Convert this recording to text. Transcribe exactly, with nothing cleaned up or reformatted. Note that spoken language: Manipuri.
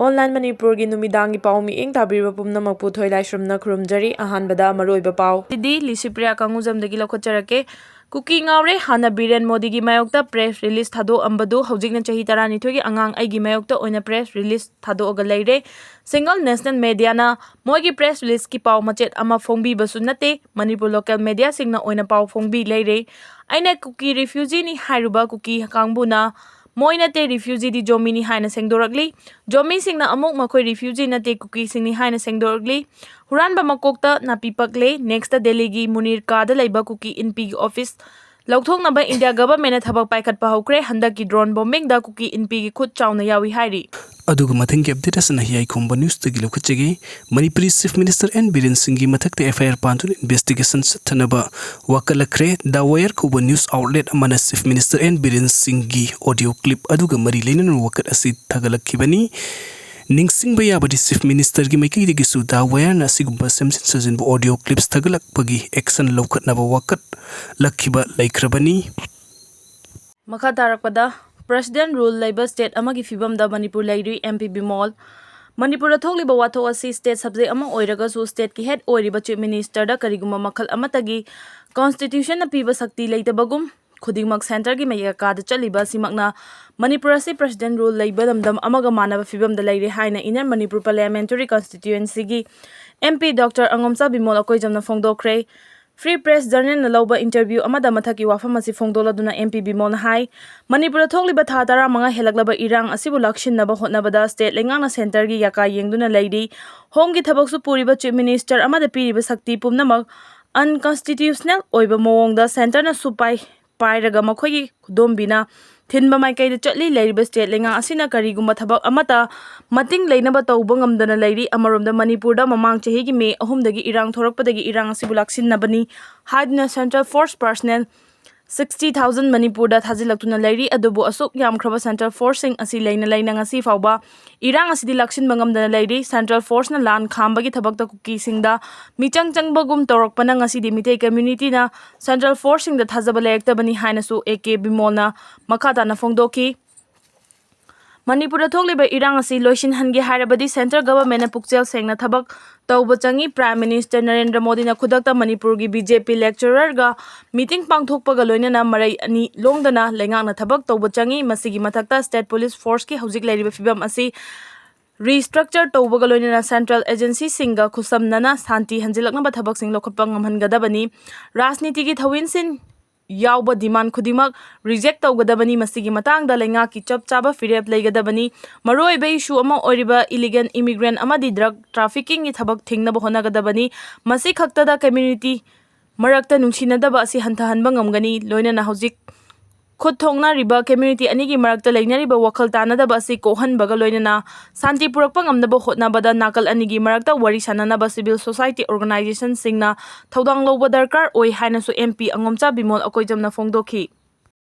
Online ꯃꯅꯤꯄꯨꯔꯒꯤ ꯅꯨꯃꯤꯗꯥꯡꯒꯤ ꯄꯥꯎ ꯃꯤꯠꯌꯦꯡ ꯇꯥꯕꯤꯔꯤꯕ ꯄꯨꯝꯅꯃꯛꯄꯨ ꯊꯣꯏꯂꯥꯏꯁ꯭ꯔꯝꯅ ꯈꯨꯔꯨꯝꯖꯔꯤ꯫ ꯑꯍꯥꯟꯕꯗ ꯃꯔꯨꯑꯣꯏꯕ ꯄꯥꯎ꯫ ꯁꯤꯗꯤ ꯂꯤꯁꯤꯄ꯭ꯔꯤꯌꯥ ꯀꯥꯡꯉꯨꯖꯝꯗꯒꯤ ꯂꯧꯈꯠꯆꯔꯛꯀꯦ꯫ ꯀꯨꯀꯤ ꯉꯥꯎꯔꯦ ꯍꯥꯟꯅ ꯕꯤꯔꯦꯟ ꯃꯣꯗꯤꯒꯤ ꯃꯥꯌꯣꯛꯇ press release ꯊꯥꯗꯣꯛꯑꯝꯕꯗꯨ ꯍꯧꯖꯤꯛꯅ ꯆꯍꯤ ꯇꯔꯥꯅꯤꯊꯣꯏꯒꯤ ꯑꯉꯥꯡ ꯑꯩꯒꯤ ꯃꯥꯌꯣꯛꯇ ꯑꯣꯏꯅ press release ꯊꯥꯗꯣꯛꯑꯒ ꯂꯩꯔꯦ꯫ Single national mediaꯅ ꯃꯣꯏꯒꯤ press releaseꯀꯤ ꯄꯥꯎ ꯃꯆꯦꯠ ꯑꯃ ꯐꯣꯡꯕꯤꯕꯁꯨ ꯅꯠꯇꯦ꯫ ꯃꯅꯤꯄꯨꯔ local mediaꯁꯤꯡꯅ ꯑꯣꯏꯅ ꯄꯥꯎ ꯐꯣꯡꯕꯤ ꯂꯩꯔꯦ꯫ ꯑꯩꯅ ꯀꯨꯀꯤ refugeeꯅꯤ ꯍꯥꯏꯔꯨꯕ ꯀꯨꯀꯤ ꯀꯥꯡꯕꯨꯅ ꯃꯣꯏ ꯅꯠꯇꯦ, refugeeꯗꯤ ꯖꯣꯃꯤꯅꯤ ꯍꯥꯏꯅ ꯁꯦꯡꯗꯣꯔꯛꯂꯤ꯫ ꯖꯣꯃꯤꯁꯤꯡꯅ ꯑꯃꯨꯛ ꯃꯈꯣꯏ refugee ꯅꯠꯇꯦ, ꯀꯨꯀꯤꯁꯤꯡꯅꯤ ꯍꯥꯏꯅ ꯁꯦꯡꯗꯣꯔꯛꯂꯤ꯫ ꯍꯨꯔꯥꯟꯕ ꯃꯀꯣꯛꯇ ꯅꯥꯄꯤ ꯄꯛꯂꯦ꯫ Next Delhiꯒꯤ ꯃꯨꯅꯤꯔꯀꯥꯗ ꯂꯩꯕ ꯀꯨꯀꯤ ꯏꯟꯄꯤꯒꯤ office ꯂꯧꯊꯣꯛꯅꯕ India governmentꯅ ꯊꯕꯛ ꯄꯥꯏꯈꯠꯄ ꯍꯧꯈ꯭ꯔꯦ꯫ ꯍꯟꯗꯛꯀꯤ drone bombingꯗ ꯀꯨꯀꯤ ꯏꯟꯄꯤꯒꯤ ꯈꯨꯠ ꯆꯥꯎꯅ ꯌꯥꯎꯏ ꯍꯥꯏꯔꯤ꯫ ꯑꯗꯨꯒ ꯃꯊꯪꯒꯤ update ꯑꯁꯤꯅ ꯍꯤꯌꯥꯏꯈꯣꯡꯕ newsꯇꯒꯤ ꯂꯧꯈꯠꯆꯒꯦ꯫ Manipuri Chief Minister N Biren ꯁꯤꯡꯒꯤ ꯃꯊꯛꯇ FIR ꯄꯥꯟꯗꯨꯅ investigation ꯆꯠꯊꯅꯕ ꯋꯥꯀꯠꯂꯛꯈ꯭ꯔꯦ꯫ The Wire ꯀꯧꯕ news outlet ꯑꯃꯅ Chief Minister N ꯕꯤꯔꯦꯟ ꯁꯤꯡꯒꯤ audio clip ꯑꯗꯨꯒ ꯃꯔꯤ ꯂꯩꯅꯅ ꯋꯥꯀꯠ ꯑꯁꯤ ꯊꯥꯒꯠꯂꯛꯈꯤꯕꯅꯤ꯫ ꯅꯤꯡꯁꯤꯡꯕ ꯌꯥꯕꯗꯤ, Chief Ministerꯒꯤ ꯃꯥꯏꯀꯩꯗꯒꯤꯁꯨ The Wireꯅ ꯑꯁꯤꯒꯨꯝꯕ ꯁꯦꯝꯖꯤꯟ ꯁꯥꯖꯤꯟꯕ audio clips ꯊꯥꯒꯠꯂꯛꯄꯒꯤ action ꯂꯧꯈꯠꯅꯕ ꯋꯥꯀꯠꯂꯛꯈꯤꯕ ꯂꯩꯈ꯭ꯔꯕꯅꯤ꯫ ꯃꯈꯥ ꯇꯥꯔꯛꯄꯗ, President rule ꯂꯩꯕ state ꯑꯃꯒꯤ ꯐꯤꯕꯝꯗ ꯃꯅꯤꯄꯨꯔ ꯂꯩꯔꯤ, MP ꯕꯤꯃꯣꯜ꯫ ꯃꯅꯤꯄꯨꯔꯗ ꯊꯣꯛꯂꯤꯕ ꯋꯥꯊꯣꯛ ꯑꯁꯤ state subject ꯑꯃ ꯑꯣꯏꯔꯒꯁꯨ stateꯀꯤ head ꯑꯣꯏꯔꯤꯕ Chief Ministerꯗ ꯀꯔꯤꯒꯨꯝꯕ ꯃꯈꯜ ꯑꯃꯠꯇꯒꯤ constitutionꯅ ꯄꯤꯕ ꯁꯛꯇꯤ ꯂꯩꯇꯕꯒꯨꯝ, ꯈꯨꯗꯤꯡꯃꯛ centreꯒꯤ ꯃꯌꯥꯀꯥꯗ ꯆꯠꯂꯤꯕ ꯑꯁꯤꯃꯛꯅ ꯃꯅꯤꯄꯨꯔ ꯑꯁꯤ President rule ꯂꯩꯕ ꯂꯝꯗꯝ ꯑꯃꯒ ꯃꯥꯟꯅꯕ ꯐꯤꯕꯝꯗ ꯂꯩꯔꯦ ꯍꯥꯏꯅ Inner Manipur Parliamentary Constituencyꯒꯤ MP Doctor ꯑꯉꯣꯝꯆꯥ Bimol ꯑꯀꯣꯏꯖꯝꯅ ꯐꯣꯡꯗꯣꯛꯈ꯭ꯔꯦ꯫ Free Press Journalꯅ ꯂꯧꯕ interview ꯑꯃꯗ ꯃꯊꯛꯀꯤ ꯋꯥꯐꯝ ꯑꯁꯤ ꯐꯣꯡꯗꯣꯛꯂꯗꯨꯅ MP ꯕꯤꯃꯣꯜꯅ ꯍꯥꯏ, ꯃꯅꯤꯄꯨꯔꯗ ꯊꯣꯛꯂꯤꯕ ꯊꯥ ꯇꯔꯥꯃꯉꯥ ꯍꯦꯜꯂꯛꯂꯕ ꯏꯔꯥꯡ ꯑꯁꯤꯕꯨ ꯂꯥꯛꯁꯤꯟꯅꯕ ꯍꯣꯠꯅꯕꯗ state ꯂꯩꯉꯥꯛꯅ centreꯒꯤ ꯌꯥꯀꯥ ꯌꯦꯡꯗꯨꯅ ꯂꯩꯔꯤ꯫ Homeꯒꯤ ꯊꯕꯛꯁꯨ ꯄꯨꯔꯤꯕ Chief Minister ꯑꯃꯗ ꯄꯤꯔꯤꯕ ꯁꯛꯇꯤ ꯄꯨꯝꯅꯃꯛ unconstitutional ꯑꯣꯏꯕ ꯃꯑꯣꯡꯗ centreꯅ ꯁꯨꯄꯥꯏ ꯄꯥꯏꯔꯒ ꯃꯈꯣꯏꯒꯤ ꯈꯨꯗꯣꯝꯕꯤꯅ ꯊꯤꯟꯕ ꯃꯥꯏꯀꯩꯗ ꯆꯠꯂꯤ꯫ ꯂꯩꯔꯤꯕ state ꯂꯩꯉꯥꯛ ꯑꯁꯤꯅ ꯀꯔꯤꯒꯨꯝꯕ ꯊꯕꯛ ꯑꯃꯠꯇ ꯃꯇꯤꯡ ꯂꯩꯅꯕ ꯇꯧꯕ ꯉꯝꯗꯅ ꯂꯩꯔꯤ꯫ ꯑꯃꯔꯣꯝꯗ ꯃꯅꯤꯄꯨꯔꯗ ꯃꯃꯥꯡ ꯆꯍꯤꯒꯤ May ꯑꯍꯨꯝꯗꯒꯤ ꯏꯔꯥꯡ ꯊꯣꯔꯛꯄꯗꯒꯤ ꯏꯔꯥꯡ ꯑꯁꯤꯕꯨ ꯂꯥꯛꯁꯤꯟꯅꯕꯅꯤ ꯍꯥꯏꯗꯨꯅ central force personnel sixty thousand ꯃꯅꯤꯄꯨꯔꯗ ꯊꯥꯖꯤꯜꯂꯛꯇꯨꯅ ꯂꯩꯔꯤ꯫ ꯑꯗꯨꯕꯨ ꯑꯁꯨꯛ ꯌꯥꯝꯈ꯭ꯔꯕ central forceꯁꯤꯡ ꯑꯁꯤ ꯂꯩꯅ ꯂꯩꯅ ꯉꯁꯤ ꯐꯥꯎꯕ ꯏꯔꯥꯡ ꯑꯁꯤꯗꯤ ꯂꯥꯛꯁꯤꯟꯕ ꯉꯝꯗꯅ ꯂꯩꯔꯤ꯫ Central forceꯅ ꯂꯥꯟ ꯈꯥꯝꯕꯒꯤ ꯊꯕꯛꯇ ꯀꯨꯀꯤꯁꯤꯡꯗ ꯃꯤꯆꯪ ꯆꯪꯕꯒꯨꯝ ꯇꯧꯔꯛꯄꯅ ꯉꯁꯤꯗꯤ ꯃꯤꯇꯩ communityꯅ central forceꯁꯤꯡꯗ ꯊꯥꯖꯕ ꯂꯩꯔꯛꯇꯕꯅꯤ ꯍꯥꯏꯅꯁꯨ A K ꯕꯤꯃꯣꯜꯅ ꯃꯈꯥ ꯇꯥꯅ ꯐꯣꯡꯗꯣꯛꯈꯤ꯫ ꯃꯅꯤꯄꯨꯔꯗ ꯊꯣꯛꯂꯤꯕ ꯏꯔꯥꯡ ꯑꯁꯤ ꯂꯣꯏꯁꯤꯟꯍꯟꯒꯦ ꯍꯥꯏꯔꯕꯗꯤ central government ꯅ ꯄꯨꯛꯆꯦꯜ ꯁꯦꯡꯅ ꯊꯕꯛ ꯇꯧꯕ ꯆꯪꯏ꯫ Prime Minister ꯅꯔꯦꯟꯗ꯭ꯔ ꯃꯣꯗꯤꯅ ꯈꯨꯗꯛꯇ ꯃꯅꯤꯄꯨꯔꯒꯤ BJP lecturer ꯒ meeting ꯄꯥꯡꯊꯣꯛꯄꯒ ꯂꯣꯏꯅꯅ ꯃꯔꯩ ꯑꯅꯤ ꯂꯣꯡꯗꯅ ꯂꯩꯉꯥꯛꯅ ꯊꯕꯛ ꯇꯧꯕ ꯆꯪꯏ꯫ ꯃꯁꯤꯒꯤ ꯃꯊꯛꯇ state police force ꯀꯤ ꯍꯧꯖꯤꯛ ꯂꯩꯔꯤꯕ ꯐꯤꯕꯝ ꯑꯁꯤ restructure ꯇꯧꯕꯒ ꯂꯣꯏꯅꯅ central agency ꯁꯤꯡꯒ ꯈꯨꯠꯁꯝꯅꯅ ꯁꯥꯟꯇꯤ ꯍꯟꯖꯤꯜꯂꯛꯅꯕ ꯊꯕꯛꯁꯤꯡ ꯂꯧꯈꯠꯄ ꯉꯝꯍꯟꯒꯗꯕꯅꯤ꯫ ꯔꯥꯖꯅꯤꯇꯤꯒꯤ ꯊꯧꯑꯣꯡꯁꯤꯡ ꯌꯥꯎꯕ demand ꯈꯨꯗꯤꯡꯃꯛ reject ꯇꯧꯒꯗꯕꯅꯤ꯫ ꯃꯁꯤꯒꯤ ꯃꯇꯥꯡꯗ ꯂꯩꯉꯥꯛꯀꯤ ꯆꯞ ꯆꯥꯕ ꯐꯤꯔꯦꯞ ꯂꯩꯒꯗꯕꯅꯤ꯫ ꯃꯔꯨꯑꯣꯏꯕ issue ꯑꯃ ꯑꯣꯏꯔꯤꯕ illegal immigrant ꯑꯃꯗꯤ drug trafficking ꯒꯤ ꯊꯕꯛ ꯊꯤꯡꯅꯕ ꯍꯣꯠꯅꯒꯗꯕꯅꯤ꯫ ꯃꯁꯤ ꯈꯛꯇꯗ community ꯃꯔꯛꯇ ꯅꯨꯡꯁꯤꯅꯗꯕ ꯑꯁꯤ ꯍꯟꯊꯍꯟꯕ ꯉꯝꯒꯅꯤ꯫ ꯂꯣꯏꯅꯅ ꯍꯧꯖꯤꯛ ꯈꯨꯠ ꯊꯣꯛꯅꯔꯤꯕ community ꯑꯅꯤꯒꯤ ꯃꯔꯛꯇ ꯂꯩꯅꯔꯤꯕ ꯋꯥꯈꯜ ꯇꯥꯅꯗꯕ ꯑꯁꯤ ꯀꯣꯛꯍꯟꯕꯒ ꯂꯣꯏꯅꯅ ꯁꯥꯟꯇꯤ ꯄꯨꯔꯛꯄ ꯉꯝꯅꯕ ꯍꯣꯠꯅꯕꯗ ꯅꯥꯀꯜ ꯑꯅꯤꯒꯤ ꯃꯔꯛꯇ ꯋꯥꯔꯤ ꯁꯥꯟꯅꯅꯕ civil society organization ꯁꯤꯡꯅ ꯊꯧꯗꯥꯡ ꯂꯧꯕ ꯗꯔꯀꯥꯔ ꯑꯣꯏ ꯍꯥꯏꯅꯁꯨ MP ꯑꯉꯣꯝꯆꯥ ꯕꯤꯃꯣꯜ ꯑꯀꯣꯏꯖꯝꯅ ꯐꯣꯡꯗꯣꯛꯈꯤ꯫